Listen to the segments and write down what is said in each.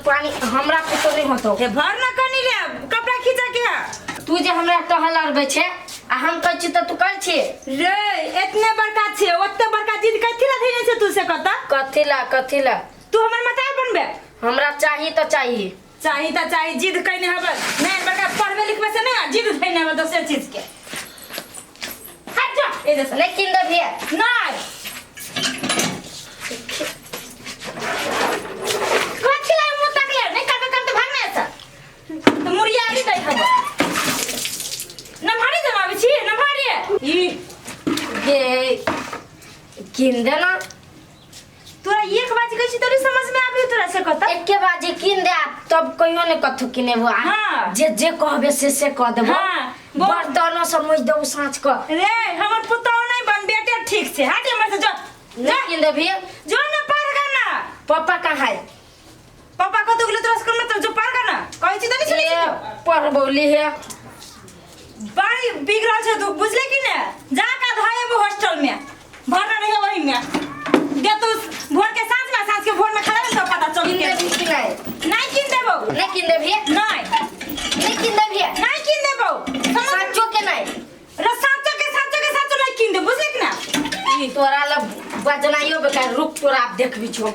पानी हमरा पुतो नहीं होतो। हे भर ना कनी रे, कपड़ा खींचा के है। तू जे हमरा टहल अरबै छे आ हम कहै छी तऽ तू करै छी। रे इतने बड़का छे, ओते बड़का जिद कथी ला धइने छे तू से कता? कथी ला, कथी ला? तू हमर मतार बनबे। हमरा चाही तऽ चाही। चाही तऽ चाही, जिद कइने हबे नहीं, बड़का पढ़बे लिखबे से नहीं, जिद धइने हबे दोसर चीज के। हट जा ए जैसे। नहीं किन दे भैया। नहीं। कथी ला मुंह तकले? नहीं करबे काम तो भाग ना ऐसा। तो मुड़िया भी दै हबे। नम्हारी जमाबै छी, नम्हारी। ई गे किन दे ना। तोरा एक बात कहै छी तोरी समझ में आबी तोरा से कत? एके बाजी किन दे तब कहियो ने कथु किनेबो। हाँ। जे जे कहबे से से कह देबो। हाँ, बर्तनो सब मुझ देबो साँझ क। रे हमर पुतौ नहीं बन, बेटे ठीक छै। हट हमर से जो। नहीं किन देबी? जो ना पार कर ना। पापा कहाँ है? पापा कतौ गेलै तोरा से कर मतलब, जो पार कर ना। कहै छी त नहीं सुनै छी ए, तू। पढ़बौली है। बड़ी बिगड़ल छै तू, बुझले कि ने? जा का धाय हॉस्टल में भरना रहे वही में। दे तू भोर के साँझ में, साँझ के भोर में खड़ा तो पता चल किन के। देबी कि नहीं? नहीं किन देबो। नहीं किन देबी? नहीं। नहीं किन देबी? नहीं किन देबो। साँचो के नहीं? रे साँचो के, साँचो के, साँचो नहीं किन दे, बुझले कि ना? तोरा ल बजनाइयो बेकार, रुक तोरा आप देखबी छो।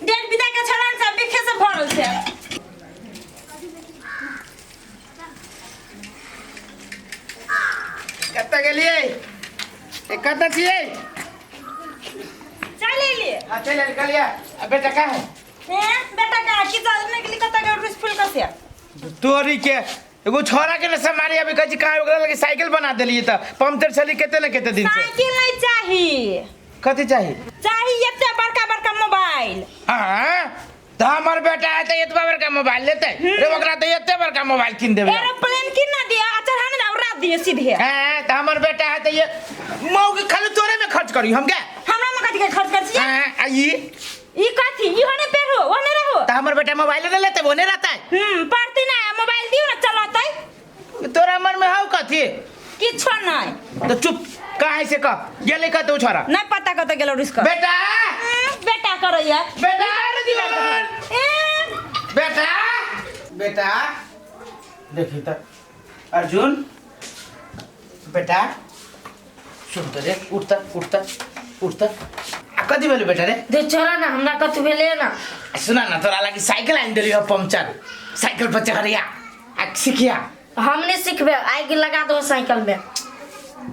डेढ़ बिता के छलान सब बिखे से भरल छै। कतऽ गेलियै? ए, कतऽ छियै? चल एलियै। हाँ, चलि एलियै, कहलियै। आ बेटा कहाँ है? ए, बेटा कहाँ? की चल नहि गेली, कतऽ गेल रुस फूल कसे? तोरी के एगो छोरा के ने समारी अभी कहै छी कहाँ ओकरा लगे साइकिल बना देलियै तऽ पंक्चर छली कते ने कते दिन से। साइकिल नहीं चाही। कथी चाही? चाही एते बड़का बड़का मोबाइल। हाँ, तऽ हमर बेटा है तऽ एतबा बड़का मोबाइल लेतै? रे ओकरा तऽ एते बड़का मोबाइल कीन देबै। एरोप्लेन कीन ना दिया, आ चढ़ा ना उड़ा दिए सीधे। हाँ, तऽ हमर बेटा है तऽ ये मऊ के खाली तोरे में खर्च करी हम के? हमरा में कथी के खर्च कर छी? हाँ, आ ई? ई कथी? ई होने पेरो, ओने रहो। तऽ हमर बेटा मोबाइल ने लेतै, ओने रहतै। पढ़ती ना, मोबाइल दियो ना चलतै। तोरा मन में हौ कथी? किछो नहीं। तऽ चुप, कहाँ से कह गेलै कतौ छोरा? नहीं पता कतौ गेलो रिस्क। बेटा! बेटा करैया। बेटा, अर्जुन! ए! बेटा! बेटा! देखी तऽ अर्जुन बेटा सुन तऽ रे, उठ तऽ, उठ तऽ, उठ तऽ। आ कथी भेलै बेटा रे? दे छोड़ा ना, हमरा कथी भेलै ना। सुना ना, तोरा लागि साइकिल आनि देलियौ पंक्चर, साइकिल पर चढ़िया आ सिखिया। हम नहीं सिखबे, आगि लगा दो साइकिल में।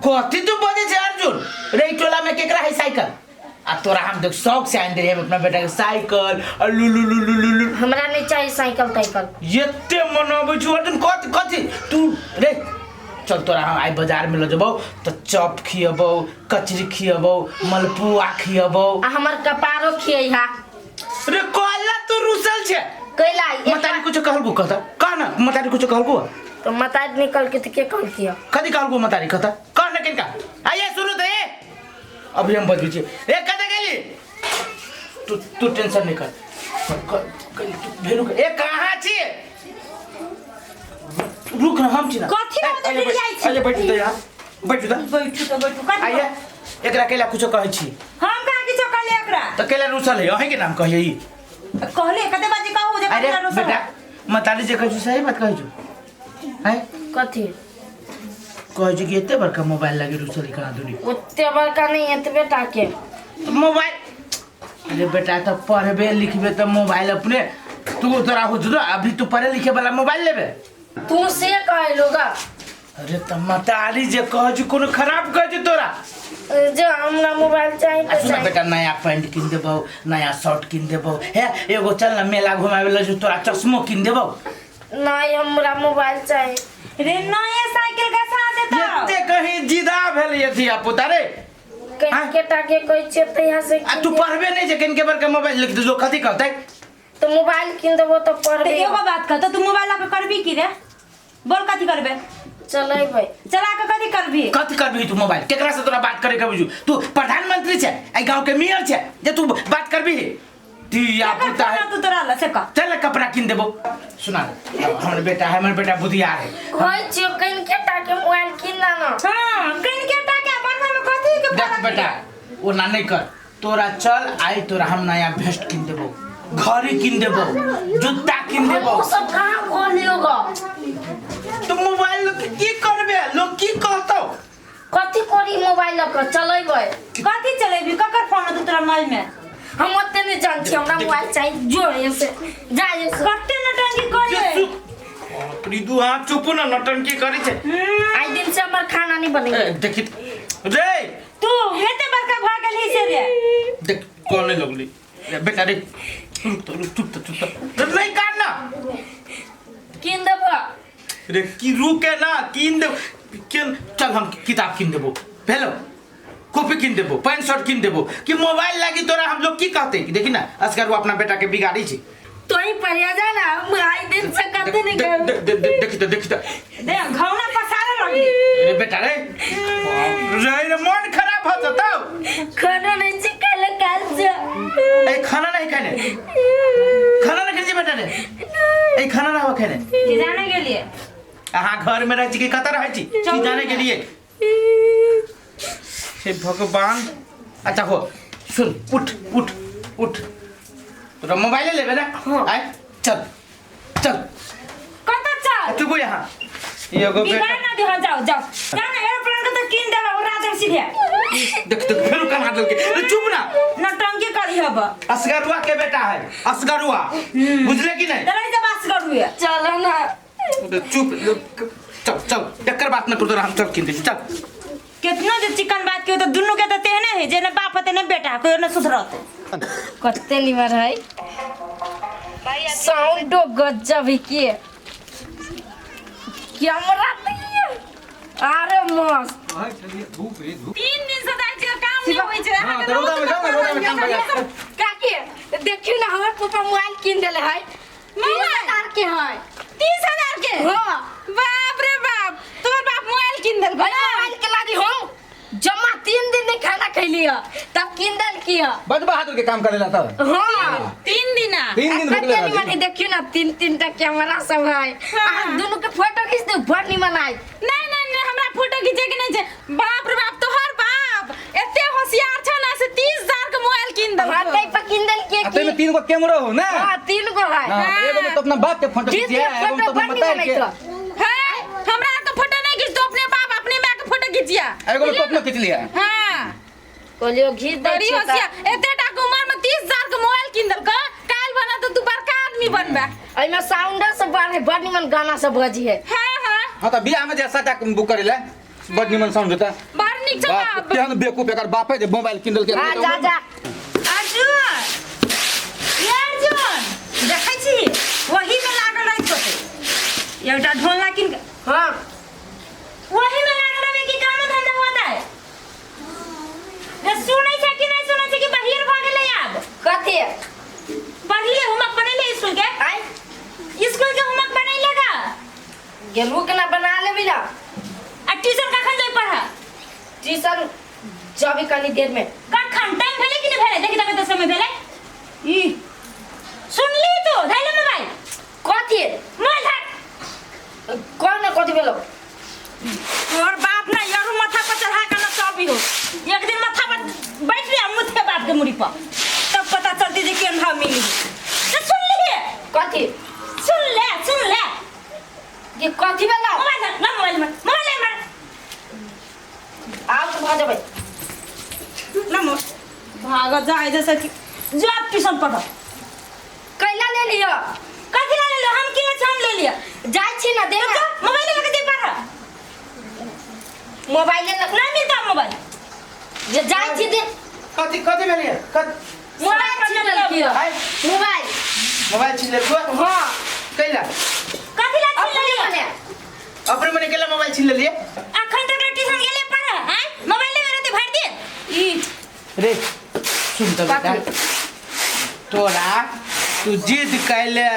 कथी तू बजै छै अर्जुन रे? ई टोला में केकरा है साइकिल? आ तोरा हम देख शौक से आनि देलियै अपना बेटा के साइकिल। आ लू लू लू लू लू लू। हमरा नहीं चाहिए साइकिल ताइकिल। एते मनाबै छौ अर्जुन, कथी कथी तू रे? चल तोरा हम आइ बाजार में लऽ जेबौ तऽ चॉप खियबौ, कचरी खियबौ, मलपुआ खियबौ। आ हमर कपारो खियैहा। रे कहला तू रुसल छै? कैला? मतारी कुछ कहलकू? कहता कह ना, मतारी कुछ कहलकू? तो मतारी निकल के तो के कहलकी? कथी कहलकू मतारी? कहता कह ना किनका। आइए सुनू तऽ ए अभी हम बजबै छी। ए कतऽ गेली तू? तू टेंशन नहीं कर, तू भेलू ए कहाँ छी? रुक ना, हम छी ना। कथी ए, बात आइए बैठ, जाइ छी? आइए बैठू तऽ यहाँ बैठू तऽ। बैठू तऽ बैठू, कथी? आइए एकरा कैला कुछो कहै छी? हम कहाँ किछो कहलियै एकरा? तऽ कैला रुसल है? अहींके नाम कहियै ई। कहले कते बाजी कहू जे अरे कथी रुसल? बेटा, मतारी जे कहै छी सही बात कहै छु? हैं? कथी कहै छी कि एते बड़का मोबाइल लागे रुसल कहाँ दुनी। ओते बड़का नहीं, एतबे टाके मोबाइल। अरे बेटा, तऽ पढ़बे लिखबे तऽ मोबाइल अपने तू तोरा हो जो। अभी तू पढ़े लिखे वाला मोबाइल लेबे। तू से कहलू गा? अरे तऽ मतारी जे कहै छी कोनो खराब कहै छी तोरा? जो हमरा मोबाइल चाही आ तऽ सुन चाही। बेटा, नया पैंट किन देबौ, नया शर्ट किन देबौ। हे एगो चल ना मेला घुमावे ला जो, तोरा चश्मो किन देबौ। नहीं, हमरा मोबाइल चाही। रे नया साइकिल कैसा देता? एते कहीं जिदा भेल ये धिया पुता रे। कहीं के टाके कहै छियै तऽ यहाँ से आ तू पढ़बे नहीं छै, किनके बड़का मोबाइल लिख दे, लोग कथी कहतै? तो मोबाइल किन देबो तऽ तऽ पढ़बे। एगो बात कह तऽ, तू मोबाइल लऽ कऽ करबी की रे? बोल, कथी करबे? चलेबै। चला कऽ कथी करबी? कथी करबी तू मोबाइल? केकरा से तोरा बात करे के बुझू? तू प्रधानमंत्री छै, एहि गांव के मेयर छै जे तू बात करबी? धिया केकर पुता है। फोन तू तोरा लऽ से कह। चल कपड़ा किन देबो। सुना, हमर बेटा है, हमर बेटा बुधियार है। कहै छियौ कनिके टाके मोबाइल किन दे ना। हाँ, कनिके टाके बड़का में कथी के देख फरक? बेटा, ओना नहीं कर। तोरा चल आई, तोरा हम नया भेस्ट किन देबो, घड़ी किन देबो, जूता किन देबो। ओ सब कहाँ कह लियोगा? तो मोबाइल लोग के की करबे, लोग की कहतो? कथी करी मोबाइल लऽ कऽ चलेबै? कथी चलेबी? ककर फोन होतौ तोरा मोबाइल में? हम ओते नहीं जान छी, हमरा मोबाइल चाहिए, जो ऐसे जा ऐसे। कते नौटंकी करे? प्रीतु हां चुप ना, नौटंकी करे छे। आई दिन से हमर खाना नहीं बने। ए, देखी रे तू हेते बड़का भऽ गेलही से रे। देख कोने लगली रे बेटा रे, रुक तो रुक, चुप तो चुप तो नहीं काटना। किन देबो रे की रुके ना, किन देबो किन, चल हम किताब किन देबो, भेलो कॉपी किन देबो, पैंट शर्ट किन देबो, कि मोबाइल लागी तोरा हम लोग की कहते? कि देखी ना असगर वो अपना बेटा के बिगाड़ी छी। तो ही पढ़िया जा ना, हम आई दिन से कते नहीं गए। देखी तो देखी तो दे घौना पसारे रही। रे बेटा रे रे रे मन खराब हो जतौ। खाना नहीं छी खाले काल से। ए खाना नहीं खाने, खाना नहीं खाने बेटा रे, ए खाना ना हो खाने की जाने के लिए? अहाँ घर में रहै छी कि कतऽ रहै छी की जाने के लिए? हे भगवान। अच्छा हो सुन, उठ उठ उठ, तोरा मोबाइल लेबे ना? हाँ। आय चल चल। कतऽ चल? चुप यहाँ एगो बेटा बिगाड़ ना दिहो, जाओ जाओ जा ना, एरोप्लेन के तो किन देबा उड़ा देब सीधे। देख देख फेरू कना देलके रे, चुप ना। नौटंकी करी हब। असगरुआ के बेटा है असगरुआ, बुझले कि नहीं? दलाई जब असगरुआ। चलो ना। अरे चुप, चल चल एकर बात न कर तोरा हम चल किन दे चल। कितना जे चिकन बात के तो दुनू के तो तेहने है, जे न बाप होते न बेटा, कोई न सुधरत। कते निमर है साउंड गजब है के कैमरा नहीं है। अरे मस्त। 3 दिन से दाइ के काम नहीं होई छै। हां, तो रौदा में जाओ ना, रौदा में काम कर। काकी देखियो ना, हमर पापा मोबाइल किन देले है 30,000 के है। 30,000 के? हां। बाप रे बाप, तोर बाप मोबाइल किन देल? भाई मोबाइल के लागी हम जमा 3 दिन नहीं खाना खैली है, तब किन देल की है। बड़ बहादुर के काम करेला तब। हां 3 दिन 3 दिन भुखले कते निमन है, देखियो ना 3-3 टा कैमरा सब है। आ दोनों के फोटो खींच दे, बड़ निमन आए। नहीं नहीं नहीं, हमरा फोटो खींचे के नहीं छै। बाप रे बाप, तोहर बाप एते होशियार छ ना से 30,000 के मोबाइल किन देल। हां तई पर किन देल के आ ते में 3 गो कैमरा हो ना? हां 3 गो है। हां, एगो में तो अपना बाप के फोटो खींच खींचिया, के एगो में तो फोटो अपना बड़ मतार निमन के। है। हां, हमरा तो फोटो नहीं खींच, तो अपने बाप अपने मां के फोटो खींचिया, एगो में तो अपना खींच लिया। हां कहलियो घीच दे बड़ी छियै तऽ। होशियार, एते टा के उम्र में 30,000 के मोबाइल किन देलक, काल बना तो तू बड़का आदमी बनबे। एहिमे साउंड सब बड़ है, बड़ निमन गाना सब बजी है। हां हां हां त बियाह में जैसा टा बुक करेला बड़ निमन साउंड होता। बड़ नीक छौ बाप बाप। केहन बेवकूफ एकर बापे जे मोबाइल किन देलकै। हां जा जा। अर्जुन, ये अर्जुन देखै छी वही में लागल रहै छोटे एकटा ढोलना किन के। हां वही में लागल रहबे कि काम धंधा होता है? रे सुनै छै कि नहीं सुनै छै कि बहिर भ गेलै आब? कथी पढ़लिए होमवर्क बनेले स्कूल के? आइ स्कूल के होमवर्क बनेले का? गेलू के ना बना लेबी ना। आ ट्यूशन कखन जाय पढ़ा? ट्यूशन जाबी कनी देर में। कखन टाइम भेलै कि नहीं भेलै? देखी तक तो समय भेलै। ई सुनली तू धैले मोबाइल। कथी मोबाइल धर। कौन ना कथी भेलो? तोर बाप ना यारू माथा पर चढ़ा के ना चाबी हो, एक दिन माथा पर बैठ लिया मुझे बाप के मुड़ी पर, तब पता चलती जे केन भाव मिली। तो सुन ली कथी? सुन ले सुन ले ये कथी भेलो? मोबाइल धर ना, मोबाइल मार, मोबाइल मार। आब तो भा जेबै ना मोर भाग जाए जैसे कि जो आप ट्यूशन पढ़ो। कैला ले लियो? कथी ले लियो? हम किने छम ले लियो। जाइ छी ना दे तो ना। मोबाइल लगा दे पढ़। मोबाइल ले ना मिलता मोबाइल। जे जाइ छी दे। कथी कथी भेलिए? मोबाइल छीन लेलकियो। आय मोबाइल मोबाइल छीन लेलको? हां कैला? कथी ला छीन अपने लेलियो? मने। अपने मने केला मोबाइल छीन लेलिए? अखन तक ट्यूशन गेले पढ़, हैं मोबाइल ले रहते भर दे। ई रे सुन त बेटा, तोरा तू जिद कैले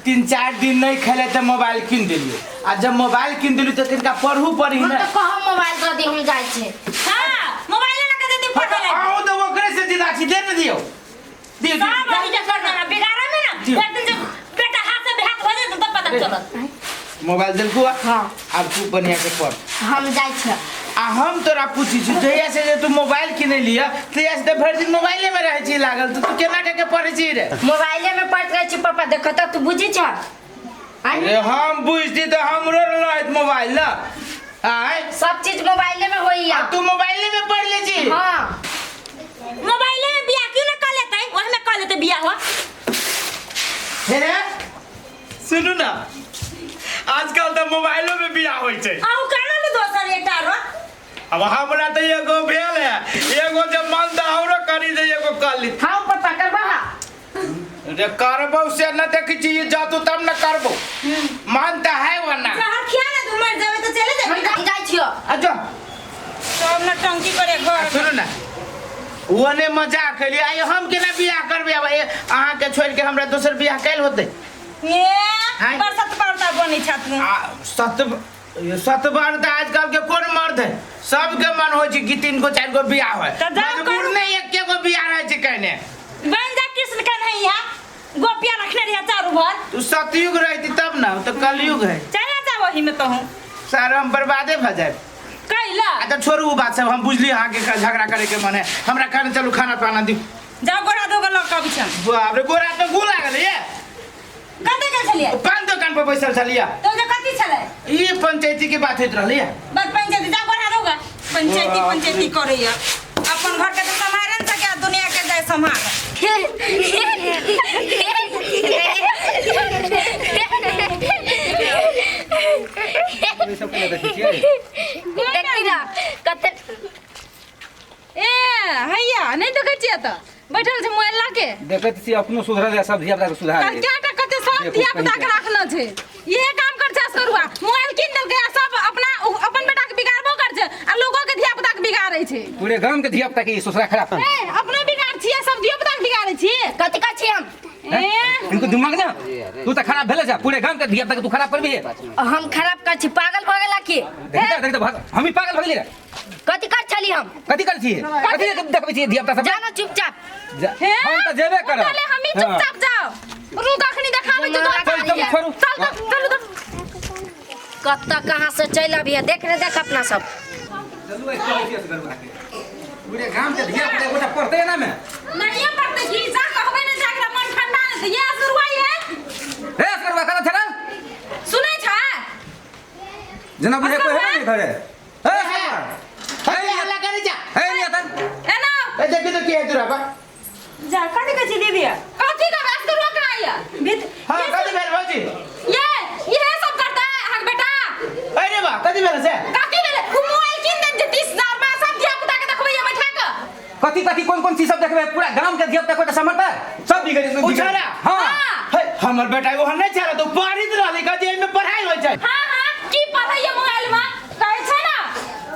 3-4 दिन नहीं खेले तो मोबाइल किन दिलियो, आ जब मोबाइल किन दिलियो तो तिनका पढ़ू पड़ी हम ना। तो कहम मोबाइल दऽ दी, हम जाइ छी। हां मोबाइल लगा दे हाँ, पढ़े तो ला। आओ तो ओकरे से जिद छी दे न दियो। दियो सब वही जे करना ना बिगाड़ा में ना, दियो। एक दिन जब बेटा हाथ से बेहाथ हो जाए तब पता चलत। मोबाइल देलको? हां। अब तू बढ़िया से पढ़। हम जाइ छी। आ हम तोरा पूछी छी जहिया से जे तू मोबाइल किने लिया तहिया से तऽ भरि दिन मोबाइले में रहै छी लागल तऽ तू केना कऽ के पढ़ै छी रे? मोबाइले में पढ़ रहै छी पापा, देखो तऽ तू बुझी छ? अरे हम बुझती तऽ हमरो रहत मोबाइल ना। आय सब चीज मोबाइले में होइया। तू मोबाइले में पढ़ ले छी? हाँ। मोबाइले में बियाह क्यों ना कर लेते? वही में कर लेते बियाह हो। हे रे सुनू ना, आजकल तऽ मोबाइलो में बियाह होइ छै। आहू काना ले दोसर एकटा रो। अब हमरा तऽ एगो भेल है, एगो जब मन तऽ औरो करी दे, एगो कर ली। हाँ पापा करबा। रे करबो से न देखै छी जादू तब न करबो। मन तऽ है वना। जहर खिया ना तू मर जावे तो चले जाबे। हम जाइ छियो। आ जो। सब न टंकी करे घर। सुनू ना, ओने मजाक खेली आइ हम केना बियाह करबै? अब अहाँ के छोड़ के हमरा दोसर बियाह कैल होतै? ए हाय। बरसत पड़ता बनी छत में। आ सत बार तऽ आजकल के कोन मर्द है, सबके मन होइ छै कि 3 गो 4 गो बियाह होय। तऽ जाउ मजबूर करू। नहीं एक गो बियाह रहै छै कहने। बन जा कृष्ण कन्हैया, गोपिया रखने रहिया चारू भर। तू सतयुग रहती तब ना, तो कलयुग है। चला जा वही में तहु। सारा हम बर्बादे भ जाए। कैला? आ तो छोड़ू उ बात सब, हम बुझली अहाँ के झगड़ा करे के मन है। हमरा खाना चलू खाना पाना दी। जाओ गोरा दो गो लग कभी छन। बाप रे गोरा तो गु लागल ये। कते गेल छलियै? पान दुकान पर बैसल छलियै। तो जे कथी छलै? ई पंचायती के बात होइत रहलै। बस पंचायती जा गोरा दोगा। पंचायती पंचायती करैया। अपन घर के तो सम्हारे न सके, दुनिया के जाय सम्हार। सब केना देखै छियै? देखी ना कते ए हैया नहीं देखै छियै तऽ बैठल छै मोबाइल ला के। देखैत छी अपनो सुधरल है, सब धिया पुता के सुधार कल क्या टा कते सब देखो धिया पुता के कहीं राखना छै। इहे काम कर छै असगरुआ, मोबाइल कीन देलकै आ सब अपना अपन बेटा के बिगाड़बो कर छै आ लोगो के धिया पुता के बिगाड़ै छै। पूरे गाम के धिया पुता के ई ससुरा खराब। ए अपनो बिगाड़ छियै, सब धिया पुता के बिगाड़ै छियै। कथी कहै छियै हम? ए इनको दिमाग ना तू तऽ खराब भेले छै, पूरे गाम के धिया पुता के तू खराब करबी। हम खराब कर छी? पागल भऽ गेला की? देखि तऽ हम ही पागल भऽ गेली रे। कथी कर छली हम? कथी कर छी? कथी देखबै छी धिया पुता सब? जानो चुपचाप। हम तऽ जेबे करब। पहले हम ही चुपचाप जाओ, रुक अखनी देखाबै छी तोरा। चल चल छोड़ू। चल चल चलू तऽ। कत्ता कहाँ से चलि अबिहे, देख रे देख अपना सब। चलू एक कहै छी असगरुआ के। पूरे गाम के धिया पुता गोटा पढ़तै ना में? नहीं पढ़तै की? जा कहबै ने जा एकरा मन ठंडा नै छै। ये असगरुआ ये। हे असगरुआ कतऽ छलै? सुनै छै? जेना बुझे कोइ है नहीं घरे। हे असगरुआ। हे हल्ला करे जा। हे नहीं आता। ए ना। ए देखी तो की है तोरा बा। जा कथी कहै छी दीदी? कथी कहबै असगरुआ कहाँ ये? भीत हां कथी भेल भौजी? ये ये सब करता है अहाँके बेटा। अरे बा कथी भेल से? कथी भेल? उ मोबाइल कीन देन जे 30,000 में सब धिया पुता के देखबै ये बैठा के। कथी कथी कौन कौन चीज सब देखबै? पूरा गाम के धिया पुता कोइ समझता सब बिगड़ उछारा। हां हे हमर बेटा एगो नहीं छला तो पढ़ित रहली कह जे एमे पढ़ाई होइ छै। हां हां की पढ़ैया मोबाइल में कहै छै ना।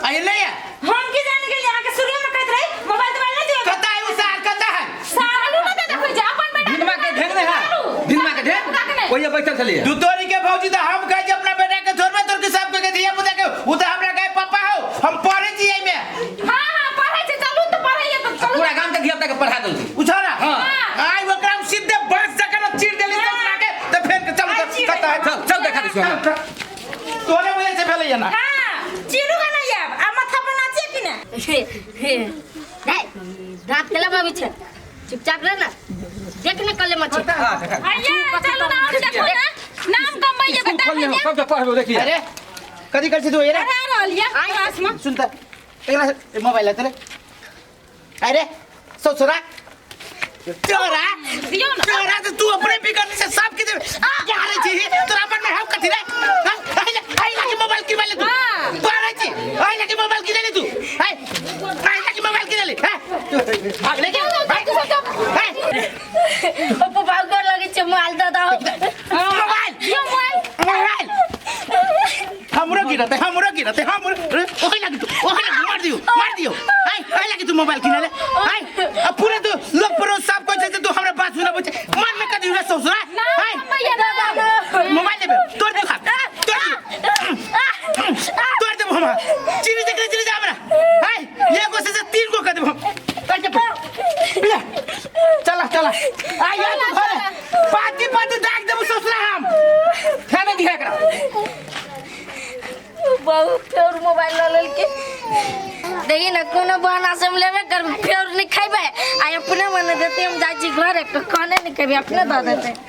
आ नहीं है। हम की जान गेलियै अहाँ के शुरू में कहैत रही मोबाइल तोबाइल नहीं दियौ। कता है उ सार कता है? सालू न देखै छै अपन बेटा। दिनमा के ढेर नहीं है, दिनमा के ढेर ओइए बैठल छलियै। दू तोरी के भौजी तऽ हम कहै छी अपना बेटा के छोड़बे तोर के सब के धिया पुता के उ तऽ हमरा कहे पापा हो हम पढ़ै छी एमे। हां हां पढ़ै छै, चलू तऽ पढ़ैया तऽ चलू। पूरा गाम के धिया पुता के पढ़ा देलकै। उछारा। हां। आइ ओकरा हम सीधे बांस जकाँ चीर देली ससुरा के तऽ फेर के चलू तऽ कता है? चल चल देखा दै छी। तोरे वजह से भेलैया ना। हां चीरू के नहीं आब आ माथा पर नाचिए कि ना? नहीं दांत केला बाबी छै, चुपचाप रह ना, देख ने कले मछी। हां देखा। आइए चलू ना और देखो ना नाम कमबैया स्कूल बेटा। खोल ले सब के पढ़बो देखिए। अरे कथी कर छी तू रे? पढ़ा रहल ये क्लास में। सुन त एकरा मोबाइल है तेरे। अरे ससुरा तोरा दियौ ना। तोरा तो तू अपने बिगड़ने से सब के क्या रे छी तोरा अपन में हम कथी रे? हां आई लागी मोबाइल किनवा ले तू। पढ़ै छी आई लागी मोबाइल किने ले तू। आई आई लागी मोबाइल किने ले। हां भाग ले के भाग हां पप्पा भाग कर लगे छै मोबाइल दादा। मोबाइल दियौ मोबाइल। मोबाइल हमरो गिरते हमरो गिरते हमरो ओहे लागी तू ओहे लागी मार दियो मार दियो। आई आई लागी तू मोबाइल किने ले। आई अब पूरे तू लोग परो सब कोई छै तू हमरा बात सुनाबै छै मन में कदी रे ससुरा। आई कमबैया दादा मोबाइल देबे तोड़ दे खा तोड़ दे तोड़ देबो हम चिरी देख रे चिरी जा हमरा। आई एगो से 3 गो कर देबो हम। चला चला आई यार तू घर पाती पाती दाग देबो ससुरा हम। खाने दिया एकरा। बहुत फेर मोबाइल ल लेलके। देखी ना कोनो बहाना से हम लेबे करबै, फेर नहीं खेबै आ अपने मने देते। हम जाइ छी घरे, खाने नहीं खेबै, अपने दऽ देते।